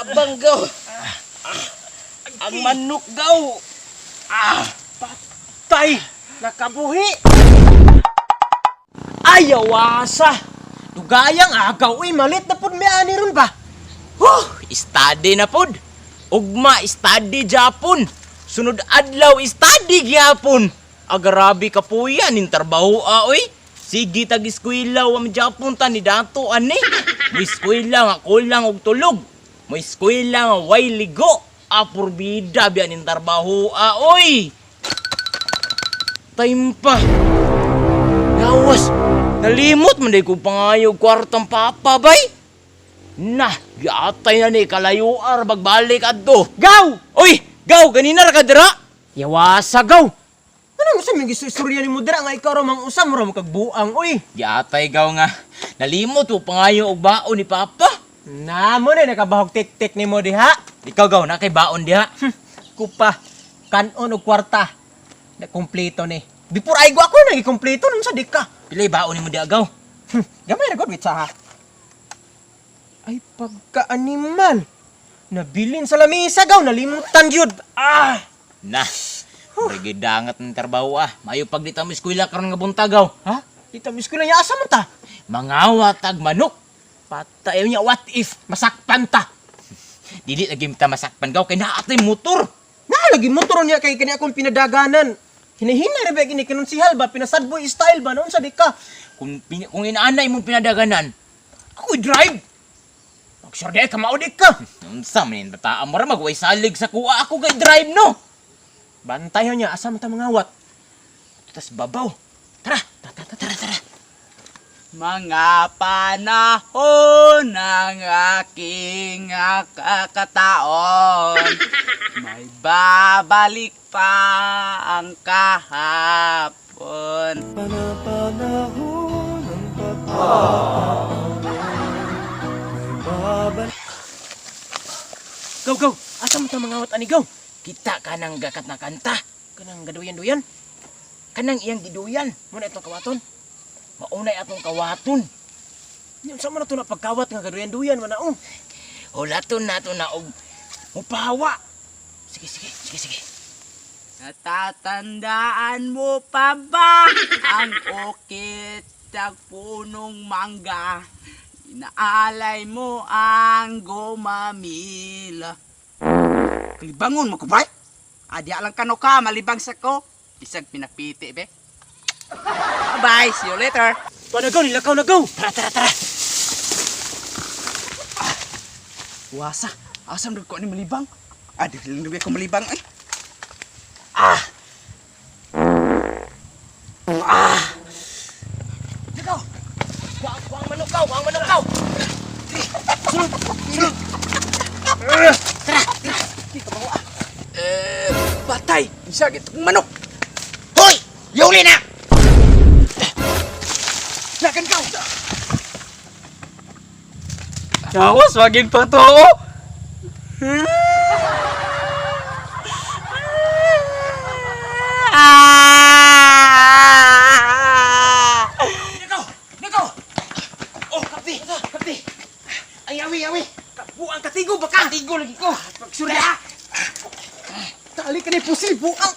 Tabang gaw. Ang manok gaw. Ah, Patay! Nakabuhi! Ay, awasa! Dugayang agaw, uy, malit na pud may ani ron ba? Huh, study na pod. Ugma study Japon. Sunod adlaw study gyapon. Agarabi ka po yan, trabaho ah, oy. Sige tag eskwela wa man Japon ta ni dato ani. Mo eskwela nga kulang og tulog. Mo eskwela nga way ligo. Apurbida biya ning trabaho ah, oy. Time pa. Lawas. Nalimot man day ko pangayo kwartang papa bay. Nah, giatay na ni kalayuar bagbalik adto. Gaw! Oy, gaw ganina ra ka dira. Yawasa, gaw! Ano mo sa mga istorya ni mo dira nga ikaw ra mang usam ra mo kag buang, uy. Giatay gaw nga nalimot ko pangayo og baon ni papa. Na mo na nakabahog tik-tik nimo diha. Ikaw gaw na kay baon diha. Kupa, kanon og kwarta. Na kompleto ni. Before ay ako nang ikompleto nun sa dika. Pilay baon nimo diha gaw? Gamay ra god wait sa ha. Ay pagka-animal. Nabilin sa lamisa gaw, nalimutan gyud. Ah! Nah, murag dangat ng trabaho ah. Mayo pag di ta mo eskwela karon nga buntag gaw. Ha? Di ta ko lang asa man ta. Mangawa tag manok. Patay niya, what if masakpan ta? Dili lagi ta masakpan gaw kay naa tay motor. Na lagi motor niya kay kani akong pinadaganan. Hinahina ra ba kini kinunsihal ba pinasadboy style ba noon sa dika. Kung inaanay mong pinadaganan, ako drive. Pag sure ka maudik ka. Unsa man yung bataan mo ra magway salig sa kuha ako kay drive no. Bantay niya asa man ta mangawat. Tas babaw. Tara, tara, tara, tara. Mga panahon ng aking kakataon, may babalik pa ang kahapon. Go go, asa man ta mangawat ani go? Kita ka ng gakat na kanta. Kanang gaduyan-duyan. Kanang iyang giduyan. Muna itong kawaton. Maunay atong kawaton. Nya unsa man na to na pagkawat nga gaduyan-duyan man na oh. Hulaton nato na og mupawa. Sige, sige, sige, sige. Natatandaan mo pa ba ang ukit sa punong mangga? Inaalay mo ang gumamila. Kalibangon mo ko ba? Adi lang kano ka, malibang sa ko. Isang pinapiti, be. Bye-bye, see you later. Tuwa na go, nilakaw na go. Tara, tara, tara. Wasa, asam ko ni malibang? Adi lang ko malibang ay. Ah. Nakaw. Kuang, kuang manok kaw, kuang manok kaw. Sulod, sulod. Eh, patay. Isa gitong manok. Hoy! Yuli na! Lakan ka. Yawas, wagin pa to. Nakaw! Nakaw! Oh, kapti! Kapti! Ay, awi, awi! Buang katigo baka. Katigo lagi ko! Pagsurya. Tali ka ni pusil buang.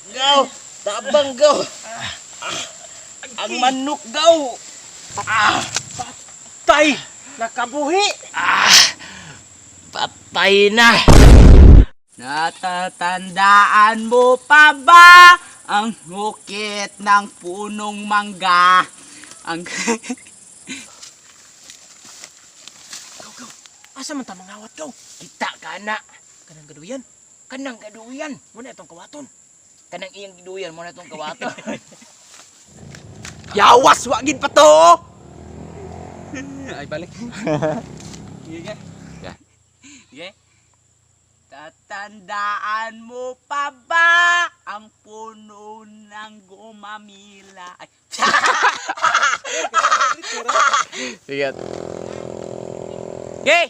Gaw! Tabang gaw! Ang manok gaw! Patay! Nakabuhi! Patay na! Natatandaan mo pa ba ang hukit ng punong mangga? Ang Go, go. Asa man ta mangawat go? Kita ka na! Kanang gaduyan. Kanang gaduyan! Muna itong kawaton. Kanang iyang giduyan mo na itong kawato. Yawas, wagin pa to! Ay, balik. Sige. Sige. Tatandaan mo pa ba ang puno ng gumamila? Ay, Sige. Okay!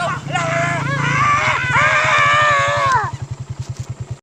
Gaw. Ala.